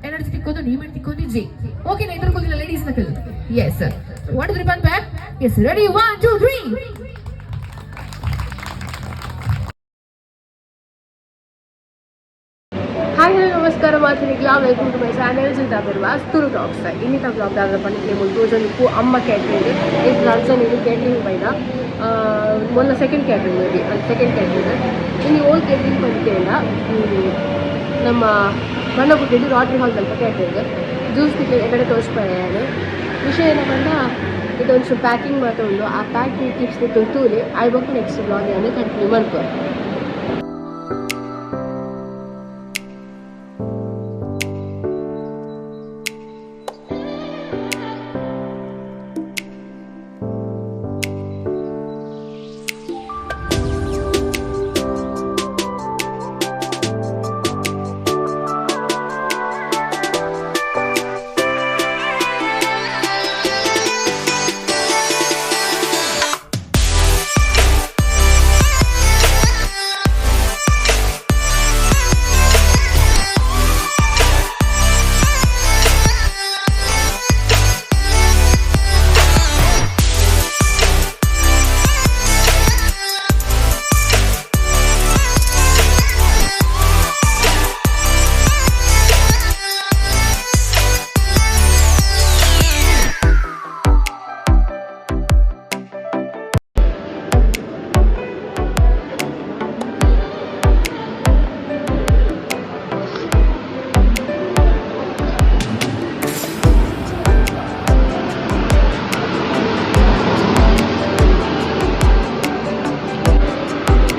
Energy ತಿಕ್ಕೋದು ನೀವೇನು ತಿಕ್ಕೋದು ಜಿ okay ನಾ ಎದುರ್ಕೋದಿಲ್ಲ ಲೇಡೀಸ್ ನಕಲ್. ಎಸ್, 1 2 3 ಪನ್ back. Yes, ready, 1 2 3. Hi, hello, ನಮಸ್ಕಾರ ಮಾತನಿಗ್ಲಾ. Welcome to my channel Chinta Perwas Tulu talks. ಇನ್ನಿತ blog ದಾದ ಪಂಡಿಗೆ ಮುಲ್ತೋಜನಿಕ್ಕು ಅಮ್ಮ ಕ್ಯಾಟ್ರಿಂಗ್ ಇದು ಲಲ್ಸನ್. ಇದು ಕ್ಯಾಟ್ರಿಂಗ್ ಬೈದ ಮೊನ್ನ ಸೆಕೆಂಡ್ ಕ್ಯಾಟ್ರಿಂಗ್ ಮೇಬಿ ಅದು ಸೆಕೆಂಡ್ ಕ್ಯಾಟ್ರಿಂಗ್. ಇನ್ನು ಓಲ್ಡ್ ಕ್ಯಾಟ್ರಿಂಗ್ ಬಂದಿದ್ದೇಡ ನಮ್ಮ ಬಣ್ಣಗುಡ್ಡಿ ರಾಟ್ರಿ ಹಾಲ್ ತಲ್ಪ ಕ್ಯಾಟ್ರಿಂಗ್ ಜ್ಯೂಸ್ ತಿಕ್ಲೆ ಎಕಡೆ ತೋರಿಸ್ಪಾಯ. ವಿಷಯ ಏನಪ್ಪಂಡ, ಇದೊಂದು ಪ್ಯಾಕಿಂಗ್ ಮಾತ್ರ. ಆ ಪ್ಯಾಕಿಂಗ್ ಟಿಪ್ಸ್ ತೂಲಿ ಆಯ್ಬೇಕು. ನೆಕ್ಸ್ಟ್ ಬ್ಲಾಗ್ ಏನು ಕಂಟಿನ್ಯೂ ಮಾಡ್ಕೊ.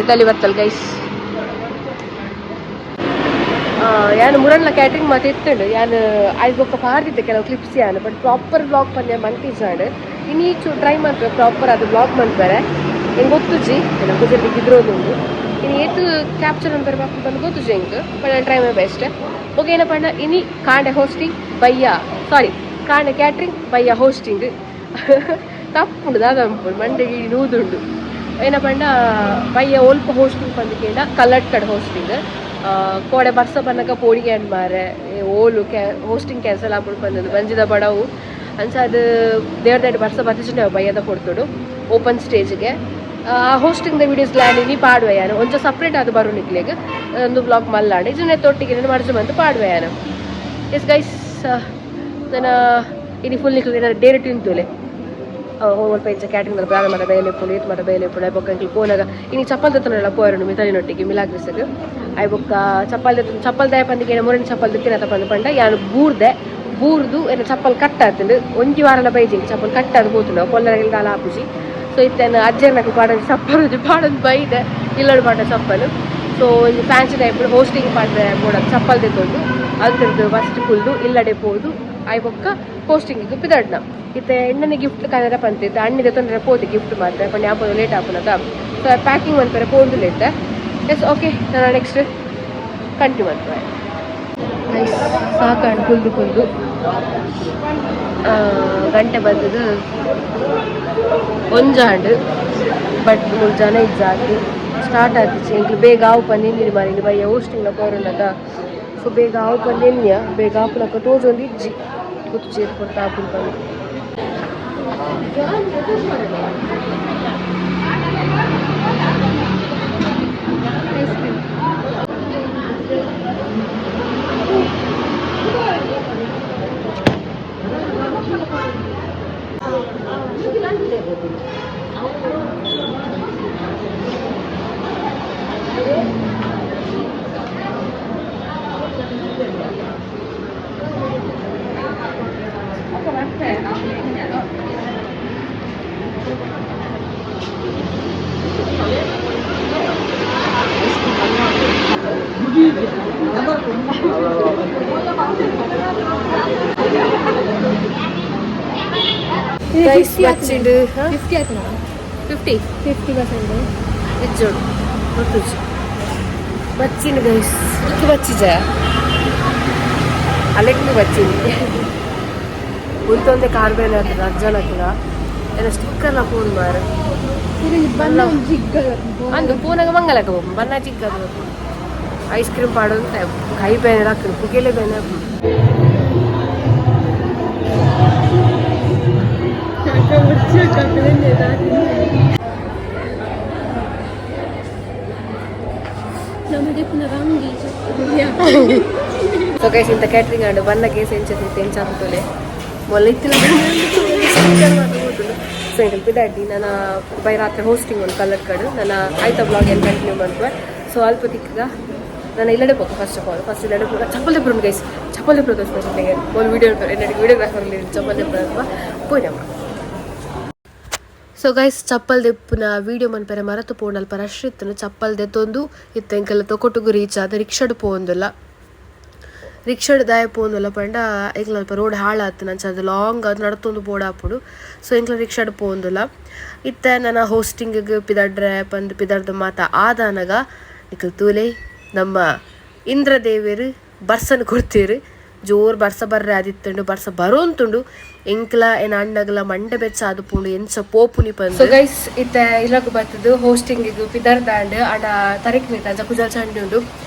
ಇತ್ತಲ್ಲಿ ಬರ್ತಲ್ಲ ಗೈಸ್. ಯಾನು ಮುರಣ್ಲ ಕ್ಯಾಟ್ರಿಂಗ್ ಮಾತು ಇತ್ತುಂಡು. ಯಾನು ಆಯ್ತು ಬೊಕ್ಕ ಪಾರ್ದಿತ್ತೆ ಕೆಲವು ಕ್ಲಿಪ್ಸ್ ಯಾನು, ಬಟ್ ಪ್ರಾಪರ್ ಬ್ಲಾಗ್ ಪಂದ್ಯ ಮಂತಿಜಾಂಡ್. ಇನ್ನು ಚೂ ಟ್ರೈ ಮಾಡ್ತಾರೆ ಪ್ರಾಪರ್ ಅದು ಬ್ಲಾಗ್ ಮಾಡ್ತಾರೆ. ಹೆಂಗೆ ಗೊತ್ತುಜಿ, ನನ್ನ ಕುಜಲ್ ಇದ್ರೋದುಂಡು. ಇನ್ನು ಏತು ಕ್ಯಾಪ್ಚರ್ ಅಂತಾರೆ ಬಂದು ಗೊತ್ತುಜಿ ಹೆಂಗೆ, ಬಟ್ ನಾನು ಟ್ರೈ my best. Okay, ಏನಪ್ಪ ಪಂಡ, ಇನಿ ಕಾಂಡೆ ಹೋಸ್ಟಿಂಗ್ ಬಯ್ಯ, ಸಾರಿ, ಕಾಂಡೆ ಕ್ಯಾಟ್ರಿಂಗ್ ಬಯ್ಯ ಹೋಸ್ಟಿಂಗ್. ತಪ್ಪುಂಡು ದಾದ ಮಂಡೆಗೆ ಇಡೀ ನೂದುಂಡು. ಏನಪ್ಪ, ಬಯ್ಯ ಒಲ್ಪ ಹೋಸ್ಟಿಂಗ್ ಪಂದಿಕೇಂಡ ಕಲ್ಲಟ್ಕಡ್ ಹೋಸ್ಟಿಂಗ್. ಕೋಡೆ ಬರ್ಸ ಬನ್ನಗ ಪೋಡಿಗೆ ಅಂಡ್ ಮಾರೆ ಓಲು ಕ್ಯಾ ಹೋಸ್ಟಿಂಗ್ ಕ್ಯಾನ್ಸಲ್ ಆಪುಂಡು ಬಂದದ್ದು ಬಂಜಿದ ಬಡವು. ಅಂಚ ಅದು ದೇವ್ರ ದಾಡಿ ಬರ್ಸ ಬತ್ತಿಜಿನ ಬಯ್ಯದ ಪೊರ್ತುಡು ಓಪನ್ ಸ್ಟೇಜ್ಗೆ ಆ ಹೋಸ್ಟಿಂಗ್ the videos ಲ್ಯಾಂಡ್ ಪಾಡುವೆ ಯಾನು. ಒಂಚ ಸಪ್ರೇಟ್ ಅದು ಬರು ನಿಕ್ಲೆಗ್ ಒಂದು ಬ್ಲಾಗ್ ಮಲ್ಲಾಂಡ್ ಇದನ್ನೇ ತೊಟ್ಟಿಗೆ ಮರ್ಜು ಬಂದು ಪಾಡುವೆ ಯಾನು. ಎಸ್ ಗೈಸ್, ನನ್ನ ಇನಿ ಫುಲ್ ನಿಕ್ಲೆ ಡೇರೆ ತಿಂತುಲೆ ಒಲ್ಪ ಇಂಚ ಕ್ಯಾಟ್ರಿಂಗ್ ದಾದ ಮರ ಬೇಲೆ ಪುಂಡು ಏತ್ ಮರ ಬೇಲೆ ಪುಂಡು. ಬೊಕ್ಕ ಎಂಕ್ಲು ಪೋನಾಗ ಇನಿ ಚಪ್ಪಲ್ ದತ್ತನಲ್ಲ ಪೋಯರುಂಡು ಮಿತಾಲಿನೊಟ್ಟಿಗೆ ಮಿಲಾಗ್ರಿಸಗ್. ಆಯ್ ಬೊಕ್ಕ ಚಪ್ಪಲ್ ದತ್ತು ಚಪ್ಪಲ್ ದಾಯ ಪಂದಿಗೆ ಮುರಣಿ ಚಪ್ಪಲ್ ದತ್ತಿನ ಪಂದು ಪಂಡ ಯಾನು ಬೂರ್ದೆ ಬೂರ್ದು ಏನ ಚಪ್ಪಲ್ ಕಟ್ ಆತುಂಡು. ಒಂಜಿ ವಾರಲ ಬೈಜಿಂಗ್ ಚಪ್ಪಲ್ ಕಟ್ ಆದ್ ಪೋತುಂಡು ಪೊಲ್ಲರೆಗ್ ದಾಲ ಆಪುಜಿ. ಸೊ ಇತ್ತೆ ಅಜ್ಜೆರ್ನಕ್ಲು ಪಾಡೊಂದು ಚಪ್ಪಲ್ ಪಾಡೊಂದು ಬೈದೆ ಇಲ್ಲಡ್ ಪಾಡ ಚಪ್ಪಲ್. ಸೊ ಒಂಜಿ ಫ್ಯಾನ್ಸಿ ಟೈಪ್ ಹೋಸ್ಟಿಂಗ್ ಪಾಡ್ರೆ ಬೋಡ ಚಪ್ಪಲ್ ದೆತ್ತೊಂದು ಅಲ್ತರ್ದು ಫಸ್ಟ್ ಕುಲ್ದು ಇಲ್ಲಡೆ ಪೋದು ಆಯ್ ಬೊಕ್ಕ ಹೋಸ್ಟಿಂಗ್ ಪಿದಡ್ನ. ಇತ್ತೆ ಎಣ್ಣನೆ ಗಿಫ್ಟ್ ಕನರ ಪಂತಿತ್ತು ಅಣ್ಣಿದ ತೊಂದರೆ ಪೋದು ಗಿಫ್ಟ್ ಮಾತ್ರ ಪಂಡ ಯಾಪದ ಲೇಟ್ ಆಪುನದ. ಸೊ ಪ್ಯಾಕಿಂಗ್ ಮನ್ಪೆರೆ ಪೋಂದು ಇತ್ತೆ. ಎಸ್, ಓಕೆ, ನಾನು ನೆಕ್ಸ್ಟ್ ಕಂಟಿನ್ಯೂ ಮನ್ಪುವೆ ಗೈಸ್. ಸಾಕಾಂಡ್ ಕುಲ್ದು ಕುಲ್ದು. ಗಂಟೆ ಬಂದದ್ದು ಒಂಜಾಂಡ್, ಬಟ್ ಮೂರು ಜನ ಇಜ್ಜಾತು ಸ್ಟಾರ್ಟ್ ಆತಿச்சு. ಎಂಕ್ಲು ಬೇಗ ಆವು ಪಂದು ಮಾರಿ ಬಯ್ಯ ಹೋಸ್ಟಿಂಗ್ಲ ಪೋರುಂಡದ. ಸೊ ಬೇಗ ಆವು ಪಂದು ಎನ್ನಿಯ ಬೇಗ ಆಪುನಕ ತೋಜೊಂದು ಇಜ್ಜಿ ಗೊತ್ತು ಚೇರ್ ಕೊಡ್ತಾ ಆಪುಂಡು ಪಂದು. ಗೈಸ್, ಬಚ್ಚಿಂಡು. 50 ಆಯ್ತು. 50. 50%. ಇಜ್ಜೋಡು ಗೊತ್ತುಜಿ. ಬಚ್ಚಿಂಡು ಗೈಸ್. ಇಕ್ಕು ಬಚ್ಚಿಜ ಅಲೆಗ್ನು ಬಚ್ಚಿಂಡು. ಉಂತೊಂದೆ ಕಾರ್ ಬೇಲೆ ಆಗ್ತದೆ ಅಜ್ಜನಕ್ಕಿನ ಎಲ್ಲ ಸ್ಟಿಕ್ಕರ್ನ ಫೋನ್ ಮಾರ. ಅಂದು ಪೂನಾಗ ಮಂಗಲಕ ಬಣ್ಣ ಚಿಕ್ಕದು ಐಸ್ ಕ್ರೀಮ್ ಪಾಡೋದು ಕೈ ಬೇನೆ ಹಾಕು ಪುಗೆಲೆ ಬೇನೆ. ಸೊ ಗೈಸ್, ಇಂಥ ಕ್ಯಾಟ್ರಿಂಗ್ ಆಂಡ್ ಬಣ್ಣ ಕೇಸ್ ಎಂಚ ಎಂಚ ತೋಲೆ ಮೊಲ್ಲ ಇತ್ತಿಲ್ಲ. ಸೊ ಎಂಕಲ್ ಪಿದಾಡ್ಡಿ ನನ್ನ ಬೈ ರಾತ್ರಿ ಹೋಸ್ಟಿಂಗ್ ಒಂದು ಕಲರ್ ಕಡು ನನ್ನ ಆಯ್ತಾ ಬ್ಲಾಗ್ ಏನು ಕಂಟಿನ್ಯೂ ಮಾಡ್ಬೆ. ಸೊ ಅಲ್ಪ ತಿಕ್ಕಗ ನಾನು ಇಲ್ಲಡೆ ಪೋಕ. First of all first ಇಲ್ಲಡೆ ಪೋಕ. ಚಪ್ಪಲ್ ದೆಪ್ಪುಂಡು ಗೈಸ್, ಚಪ್ಪಲ್ ದೆಪ್ಪು ಸ್ಪೆಷಲ್. ಒಂದು ವೀಡಿಯೋ ವಿಡಿಯೋಗ್ರಾಫರ್ ಚಪ್ಪಲ್ ದೆಪ್ಪು ಪೋಯಿನಮ್ಮ. ಸೊ ಗೈಸ್, ಚಪ್ಪಲ್ ದೆಪ್ಪುನ ವೀಡಿಯೋ ಮನ್ಪೆರೆ ಮರತು ಪೋಂಡ. ಅಲ್ಪ ರಶ್ ಇತ್ತುನು. ಚಪ್ಪಲ್ ದೆತ್ತೊಂದು ಇತ್ತ ಎಂಕಲ್ ತೊಕೊಟುಗು ರೀಚ್ ಆದ. ರಿಕ್ಷಾಡ್ ಪೋವೊಂದುಲ್ಲ. ರಿಕ್ಷಾಡ್ ದಾಯ ಪೋವೊಂದುಲ್ಲ ಪಂಡ ಎಂಕ್ಲ ಅಲ್ಪ ರೋಡ್ ಹಾಳಾತು, ಅಂಚ ಅದು ಲಾಂಗ್ ಅದು ನಡತೊಂದು ಬೋಡಾಪುಂಡು. ಸೊ ಎಂಕ್ಲ ರಿಕ್ಷಾಡ್ ಪೋವೊಂದುಲ್ಲ. ಇತ್ತೆ ನನ ಹೋಸ್ಟಿಂಗ್ ಪಿದಡ್ರೆ ಪಂದ್ ಪಿದರ್ದ ಮಾತ ಆದಾನಗ ನಿಕಲ್ ತೂಲೆ, ನಮ್ಮ ಇಂದ್ರದೇವೆರ್ ಬರ್ಸನ್ ಕೊಡ್ತೀರು. ಜೋರ್ ಬರ್ಸ ಬರ್ರೆ ಆದಿತ್ತುಂಡು, ಬರ್ಸ ಬರೋಂತುಂಡು. ಎಂಕ್ಲ ಏನ ಅಣ್ಣಗಲ ಮಂಡೆ ಬೆಚ್ಚ ಆದ್ ಪುಂಡು, ಎಂಚ ಪೋಪುನಿ ಪಂದ್. ಸೊ ಗೈಸ್, ಇತ್ತೆ ಇಲ್ಲಗ್ ಬತ್ತದು ಹೋಸ್ಟಿಂಗ್ ಪಿದರ್ದಾಂಡ್. ಆಂಡ ತರೆಕ್ ಮೀತ ಅಂಚ ಕುಜಲ್ ಚಂಡಿ ಉಂಡು.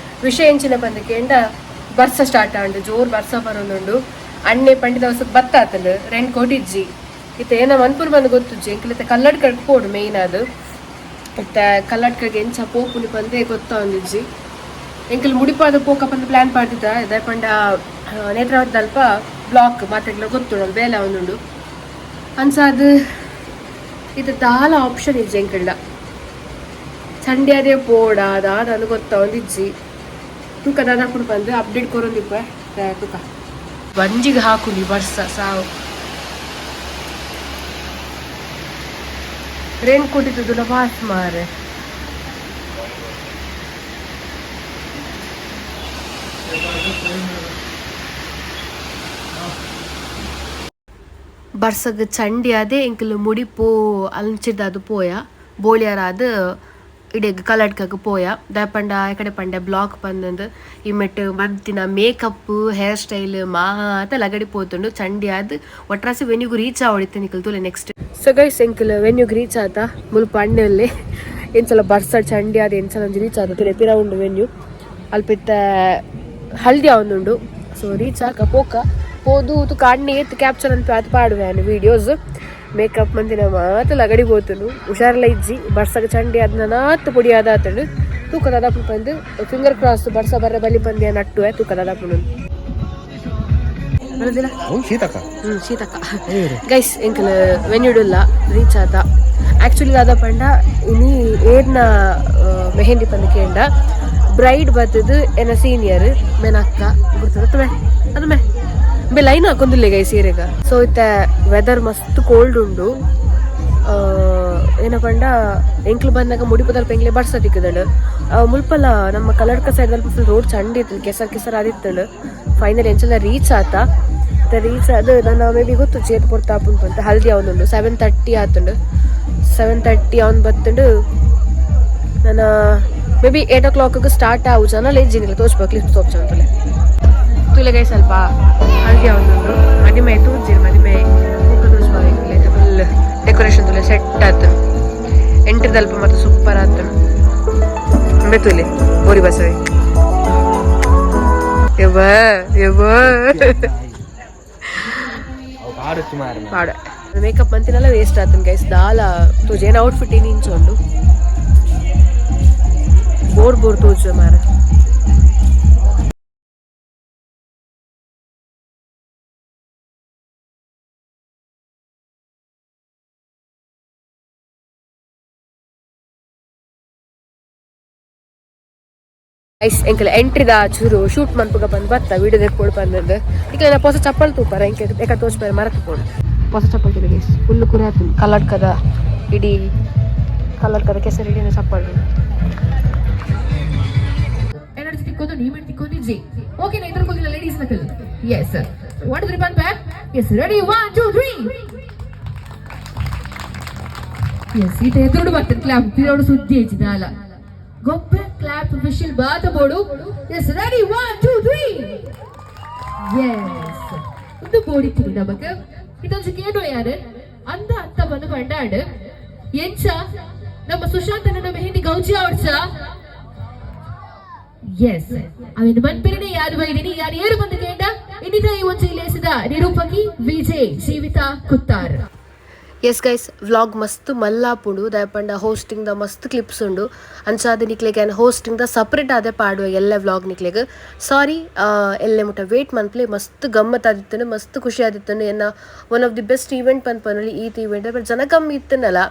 ವಿಷಯ ಎಂಚಿನ ಪಂದ್ ಕೇಂಡ, ಬರ್ಸ ಸ್ಟಾರ್ಟ್ ಆಂಡ್, ಜೋರ್ ಬರ್ಸ ಬರೋದುಂಡು. ಅಣ್ಣೆ ಪಂಡಿದ ಅವಸಕ್ ಬತ್ತ ಆತಂಡು ರೆಂಡ್ ಕೋಟಿಜ್ಜಿ. ಇತ್ತೆ ಏನ ಮನ್ಪುರ್ ಬಂದು ಗೊತ್ತುಜ್ಜಿ. ಎಂಕ್ಲ ಇತ್ತೆ ಕಲ್ಲಡ್ಕಗ್ ಪೋಡು ಮೇಯ್ನ್ ಅದು. ಇತ್ತೆ ಕಲ್ಲಡ್ಕಗ್ ಎಂಚ ಪೋಪುನಿ ಪಂದೇ ಗೊತ್ತಾವೊಂದಿಜ್ಜಿ. ಎಂಕಲ್ ಮುಡಿಪಾದ ಪೋಕ ಪಂದ್ ಪ್ಲಾನ್ ಪಾಡ್ದಿತ್ತ ದಾಯೆ ಪಂಡ ನೇತ್ರಾವತಿ ಅಲ್ಪ ಬ್ಲಾಕ್ ಮಾತೆಗ್ಲ ಗೊತ್ತುಂಡು, ಬೇಲೆ ಆವೊಂದುಂಡು. ಅಂಚಾದ್ ಇತ್ತೆ ದಾಲ ಆಪ್ಷನ್ ಇಜ್ಜಿ ಎಂಕಲ್ಡ. ಚಂಡ್ಯಾದೇ ಪೋಡ ದಾದ ಅಂದ್ ಗೊತ್ತಾವೊಂದಿಜ್ಜಿ. ತೂಕ ದಾದ ಪಂದ್ ಅಪ್ಡೇಟ್ ಕೊರೊಂದಿಪ್ಪೆ. ತೂಕ, ಬಂಜಿಗ್ ಹಾಕುನಿ ಬರ್ಸ ಸಾವು. ರೇನ್ ಕೋಟ್ ಇತ್ತುದುಲ ಪಾಸ್ ಮಾರೆ. ಬರ್ಸಗ್ ಚಂಡಿ ಆದೆ ಎಂಕುಲು ಮುಡಿಪು ಅಂಚಿದಾದ್ ಪೋಯ, ಬೋಳಿಯಾರಾದ್ ಇಡೆಗ್ ಕಲ್ಲಡ್ಕಗ್ ಪೋಯ. ದಾಯೆ ಪಂಡ ಕಡೆ ಪಂಡೆ ಬ್ಲಾಕ್ ಪಂದಂದು. ಈ ಮೆಟ್ ಮಂತಿನ makeup hair style ಮಾತ ಲಗಡಿ ಪೋತುಂಡು ಚಂಡಿ ಆದ್. ಒಟ್ರಾಸಿ ವೆನ್ಯೂಗ್ ರೀಚ್ ಆವಡಿತ್ತೆ ನಿಕಲ್ ತೂಲೆ next. So guys, ಎಂಕಲ್ ವೆನ್ಯೂಗ್ ರೀಚ್ ಆತ. ಮುಲ್ಪ ಅಣ್ಣಲ್ಲಿ ಎಂಚಲ ಬರ್ಸ ಚಂಡಿ ಆದ್ ಎಂಚಲ ಒಂಜಿ ರೀಚ್ ಆತ ತೂಲೆ. ಪಿರ ಉಂಡು ವೆನ್ಯೂ. ಅಲ್ಪ ಇತ್ತೆ ಹಲ್ದಿ ಆವೊಂದುಂಡು. ಸೊ ರೀಚ್ ಆಕ ಪೋಕ ಪೋದು ತುಕ ಅಣ್ಣೆ ಏತ್ ಕ್ಯಾಪ್ಚರ್ ಅಂತ ಆತ್ ಪಾಡುವೆ ವಿಡಿಯೋಸ್. ಮೇಕಪ್ ಮಂತಿನ ಮಾತ ಲಗಡಿ ಪೋತುಂಡು. ಹುಷಾರ್ಲ ಇಜ್ಜಿ. ಬರ್ಸಗ ಚಂಡಿ ಆದ್ ನಾತ್ ಪೊಡಿ ಆದಾತುಂಡು. ತೂಕ ದಾದಾಪುಂಡು ಪಂದ್. ಫಿಂಗರ್ ಕ್ರಾಸ್, ಬರ್ಸ ಬರ್ರೆ ಬಲಿ ಪಂದ್ಯ ನಟ್ಟುವೆ. ತೂಕ ದಾದಾಪುಂಡು. ಶೀತಕ. ಶೀತಕ. ಗೈಸ್, ಎಂಕಲ್ ವೆನ್ಯೂಡುಲ್ಲ ರೀಚ್ ಆತ. ಆಕ್ಚುಲಿ ದಾದ ಪಂಡ ಇನಿ ಏರ್ನ ಮೆಹಂದಿ ಪಂದ್ ಕೇಂಡ, ಬ್ರೈಡ್ ಬತ್ತದು ಎನ್ನ ಸೀನಿಯರ್ ಮೇನ ಅಕ್ಕ ಗುರ್ತದ. ಅದು ಮೇ ಬೆ ಲೈನ್ ಹಾಕೊಂದಿಲ್ಲ ಗೈಸ್ ಏರೆಗ. ಸೊ ಇತ್ತೆ ವೆದರ್ ಮಸ್ತ್ ಕೋಲ್ಡ್ ಉಂಡು. ಏನ ಪಂಡ ಎಂಕ್ಲು ಬಂದಾಗ ಮುಡಿಪದಲ್ಪ ಎಂಕ್ಲೆ ಬರ್ಸ ತಿಕ್ಕದಳು. ಮುಲ್ಪಲ ನಮ್ಮ ಕಲ್ಲಡ್ಕ ಸೈಡ್ ಅಲ್ಪ ಫುಲ್ ರೋಡ್ ಚಂಡಿ ಇತ್ತು, ಕೆಸರ್ ಕೆಸರ್ ಆದಿತ್ತಳು. ಫೈನಲ್ ಎಂಚಲ ರೀಚ್ ಆತ. ರೀಚ್ ಅದು ನನ್ನ ಮೇ ಬಿ ಗೊತ್ತು ಚೇತ್ ಪೊರ್ತು ಆಪುಂಡು ಪಂತ. ಹಲ್ದಿ ಅವನುಂಡು, 7:30 ಆತುಂಡು. 7:30 ಅವನು ಬತ್ತುಂಡು. ನನ್ನ may be 8 O clock start ಆವು. ಜನ ಲೇಜಿನಿಲ್ಲ ತೋಚ್ಬೇಕು ಕ್ಲಿಪ್ ತೋಪ್ಚ ಅಂತಲೇ ತುಲೆಗೈ. ಸ್ವಲ್ಪ ಹಲ್ದಿ ಅವನುಂಡು. ಮದಿಮೆ ತೂಜಿರ್ ಮದಿಮೆ ಫುಲ್ ಡೆಕೋರೇಷನ್ ತುಲೆ ಸೆಟ್ ಆತು. ಎಂಟ್ರಿದಲ್ಪ ಮತ್ತೆ ಸೂಪರ್ ಆತು. ತುಲೆ ಬೋರಿ ಬಸವೆ ಯವ್ವ ಯವ್ವ. ಪಾಡ ಮೇಕಪ್ ಮಂತಿನೆಲ್ಲ ವೇಸ್ಟ್ ಆತನ್ ಗೈಸ್. ದಾಲ ತೋಜ್ ಏನ ಔಟ್ಫಿಟ್ ಇಂಚ ಉಂಡು. ಬೋರ್ ಬೋರ್ ತೋಜು ಮಾರ. ಐಸ್ ಎಂಕಲ್ ಎಂಟ್ರಿದ ಚೂರು ಶೂಟ್ ಮನ್ಪುಗ ಬಂದ್ ಬತ್ತ ವಿಡಿಯೋ ದೆಕ್ಕೊಡು ಬಂದದ್ದು. ಈಗ ಪೊಸ ಚಪ್ಪಲ್ ತೂಪಾರ ಎಂಕೆ ಎಕ ತೋಚ್ಪಾರ ಮರತ್ ಪೋಡು. ಪೊಸ ಚಪ್ಪಲ್ ತೂಲೆ ಗೈಸ್, ಫುಲ್ ಕುರಿ ಆತು. ಕಲ್ಲಡ್ಕದ ಇಡೀ ಕಲ್ಲಡ್ಕದ ಕೆಸರು ಇಡೀ ಚಪ್ಪಲ್. ಎನರ್ಜಿ ತಿಕ್ಕೋದು ನೀವೇನು ತಿಕ್ಕೋದು ಜಿ. ಓಕೆ ನಾ ಎದುರ್ಕೊಳ್ಳಿಲ್ಲ ಲೇಡೀಸ್ ನಕಲ್. S, 1 2 3 ಪನ್ back. Yes, ready, 1 2 3. Yes, ಈತ ಎದುರುಡು ಬರ್ತದೆ ಕ್ಲಾಪ್ ತಿರೋಡು ಸುದ್ದಿ ಹೆಚ್ಚಿದ ಅಲ್ಲ. ಗೊಬ್ಬೆ ಕ್ಲಾಪ್ ವಿಶಿಲ್ ಬಾತ ಬೋಡು. Yes, ready, 1 2 3. Yes, ಒಂದು ಬೋಡಿತ್ತಿನಿ ನಮಕ್. ಇದೊಂದು ಕೇಳು ಯಾರು ಅಂದ ಅತ್ತ ಬಂದು ಪಂಡಾಡು ಎಂಚ. ನಮ್ಮ ಸುಶಾಂತನ ಮೆಹಂದಿ ಗೌಜಿ ಅವರ್ಸ. ಎಸ್, ಅವಿನ ಮನ್ಪಿರನೆ ಯಾರು ಬೈದಿನಿ ಯಾರು ಏರು ಬಂದು ಕೇಂಡ ಇನ್ನಿತ ಈ ಒಂಜಿ ಲೇಸದ ನಿರೂಪಕಿ ವಿಜಯ್ ಜೀವಿತಾ ಕುತ್ತಾರ್. ಎಸ್ ಗೈಸ್, ವ್ಲಾಗ್ ಮಸ್ತ್ ಮಲ್ಲಾಪುಂಡು. ದಾಯಪಂಡ ಹೋಸ್ಟಿಂಗ್ the ಮಸ್ತ್ ಕ್ಲಿಪ್ಸ್ ಉಂಡು. ಅಂಚಾದ ನಿಕ್ಲೆಗ್ ಯಾನ್ ಹೋಸ್ಟಿಂಗ್ ದ ಸಪ್ರೇಟ್ ಆದೆ ಪಾಡುವ ಎಲ್ಲ ವ್ಲಾಗ್ ನಿಕ್ಲೆಗ್. ಸಾರಿ, ಎಲ್ಲೆ ಮುಟ್ಟ ವೇಟ್ ಮನ್ಪ್ಲೆ. ಮಸ್ತ್ ಗಮ್ಮತ್ ಆದಿತ್ತುಂಡು, ಮಸ್ತ್ ಖುಷಿ ಆದಿತ್ತುಂಡು. ಎನ್ನ one of the best event ಪನ್ಪನಲ್ಲಿ ಈತ್ ಇವೆಂಟ್. ಬಟ್ ಜನ ಕಮ್ಮಿ ಇತ್ತುಂಡಲ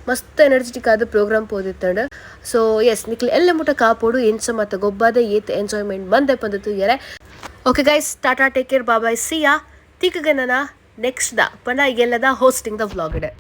ಮಸ್ತ್ ಎನರ್ಜೆಟಿಕ್ ಆದ ಪ್ರೋಗ್ರಾಮ್ ಪೋದಿತ್ತುಂಡು. ಸೊ ಎಸ್, ನಿಕ್ಲೆ ಎಲ್ಲೆ ಮುಟ್ಟ ಕಾಪೋಡು, ಎಂಚ ಮತ್ತ ಗೊಬ್ಬಾದ, ಏತ್ ಎಂಜಾಯ್ಮೆಂಟ್ ಮಂದೆ ಪಂದ್ ತೂಯರೆ. Okay guys, tata, take care, bye, see ya. ತಿಕ್ಕಗನನ next the ಪಂಡ ಎಲ್ಲದ ಹೋಸ್ಟಿಂಗ್ the vlog ಇದೆ.